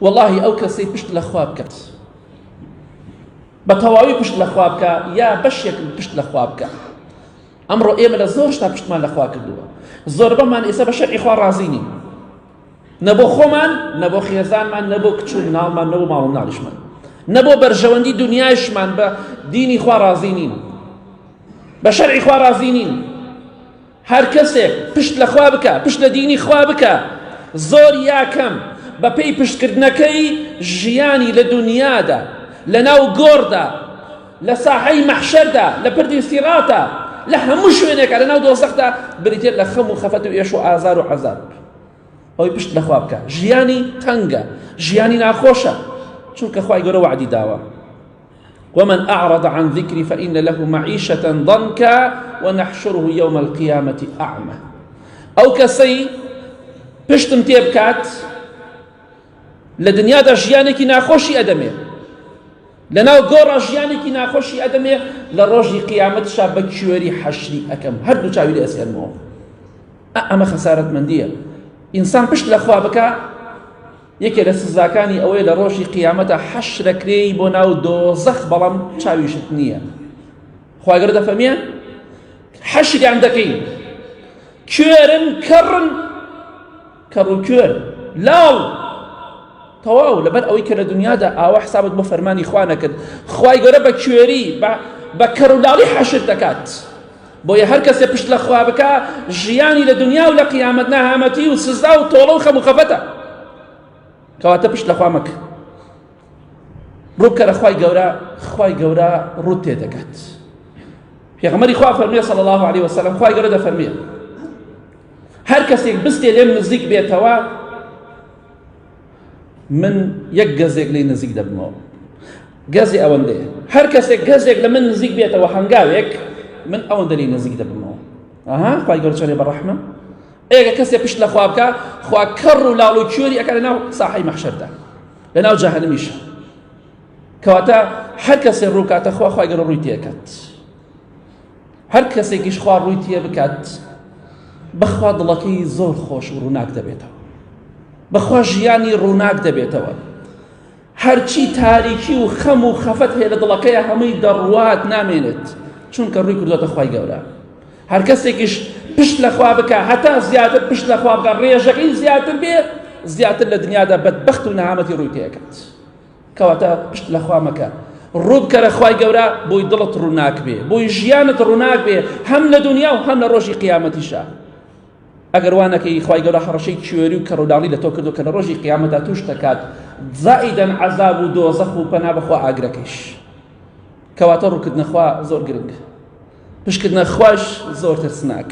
وەڵاهی ئەو کەسەی پشت لە خوا بکات بە تەواوی پشت لە خوا بکە یا بەشێک پشت لە خوا بکە ئەمڕۆ ئێمە لە زۆر شتا پشتمان لە خوا کردووە زۆربەمان ئێستا بە شەرعی خوا ڕازی نین نە بۆ خۆمان نە بۆ خێزانمان نە بۆ کچ و مناڵمان نە بۆ ماڵ و مناڵیشمان نە بۆ بەرژەوەندی دنیایشمان بە دینی خوا ڕازی نین بە شەرعی خوا ڕازی نین هەر کەسێک پشت لە خوا بکا پشت لە دینی خوا بکا زۆر یا کەم بە پێی پشتکردنەکەی ژیانی لە دونیادا لە ناو گۆڕدا لە ساحەی مەحشەردا لە پردی سیڕاتا لە هەموو شوێنێکا لە ناو دۆزەخدا بریتیە لە خەم و خەفەت و ئێش و ئازار و عەزاب ئەوەی پشت لە خوا بکا ژیانی تەنگە ژیانی ناخۆشە چونکە خوای گەورە وەعدی داوە ومن أعرض عن ذكري فإن له معيشة ضنكا ونحشره يوم القيامة أعمى ئەو کەسەی پشتم تێ بکات لە دنیادا ژیانێکی ناخۆشی ئەدەمێ لەناو گۆڕا ژیانێکی ناخۆشی ئەدەمێ لە ڕۆژی قیامەتشا بە کوێری حەشری ئەکەم هەردوو چاوی لێ ئەسێنمەوە ئەمە خەسارەتمەندیە ئینسان پشت لەخوا بکە یەکێ لە سزاکانی ئەوەیە لە ڕۆژی قیامەتە حەشرەکرێی بۆ ناو دۆزەخ بەڵام چاویشت نییە خوای گەورە دەفەرمێ حەشریان دەکەین کوێرن کەڕن کەڕ و کوێر لاڵ تەواو لەبەر ئەوەی کە لە دنیادا ئاوا حسابت بۆ فەرمانی خوا نەکرد خوای گەورە بە کوێری بە کەڕ و لاڵی حەشر دەکات بۆیە هەر کەسێ پشت لە خوا بکا ژیانی لە دنیا و لە قیامەت نەهامەتی و سزا و تۆڵە و خەم و خەفەتە کەواتە پشت لە خوا مەکە ڕووبکەرە خوای گەورە خوای گەورە ڕوت تێ دەکات پێغەمبەری خوا فەرمیێ صلی الله علیه وسلم خوای گەورە دەفەرمیێ هەر کەسێک بستێ لێم نزیک بێتەوە من یەک گەزێک لێی نزیک دەبمەوە گەزی ئەوەندەیە هەر کەسێک گەزێک لە من نزیک بێتەوە هەنگاوێک من ئەوەندە لێی نزیک دەبمەوە ئەها خوای گەورە چەندێ بە ڕەحمە ئێگە کەسێ پشت لە خوا بکە خوا کەڕ و لاڵ و کوێری ئەکا لەناو ساحەی مەحشەردا لەناو جەهەنەمیشە کەواتە هەر کەسێ ڕووکاتە خوا خوای گەورە ڕووی تێکات هەر کەسێکیش خوا ڕووی تێ بکات بەخوا دڵەکەی زۆر خۆش و ڕووناک دەبێتەوە بەخوا ژیانی ڕووناک دەبێتەوە هەرچی تاریکی و خەم و خەفەت هەیە لە دڵەکەی هەمووی دەڕوات نامێنێت چونکە ڕووی کردوتە خوای گەورە هەر کەسێکیش پشت لەخوا بکە هەتا زیاتر پشت لەخوا بکە ڕێژەکەی زیاتر بێ زیاتر لە دنیادا بەدبەخت و نەهامەتی ڕووی تێکات کەواتە پشت لە خوا مەکە ڕوو بکەرە خوای گەورە بۆی دڵت ڕووناک بێ بۆی ژیانت ڕووناک بێ هەم لە دنیا و هەم لە ڕۆژی قیامەتیشا ئەگەر وا نەکەی خوای گەورە هەڕەشەی کوێری و کەڕولاڵی لە تۆ کردو کە لە ڕۆژی قیامەتدا توش دەکات زائیدەن عەزاب و دۆزەخ و پەنا بەخوا ئاگرەکەیش کەواتە ڕووکردنە خوا زۆر گرنگ پشکردنە خواش زۆر ترسناک.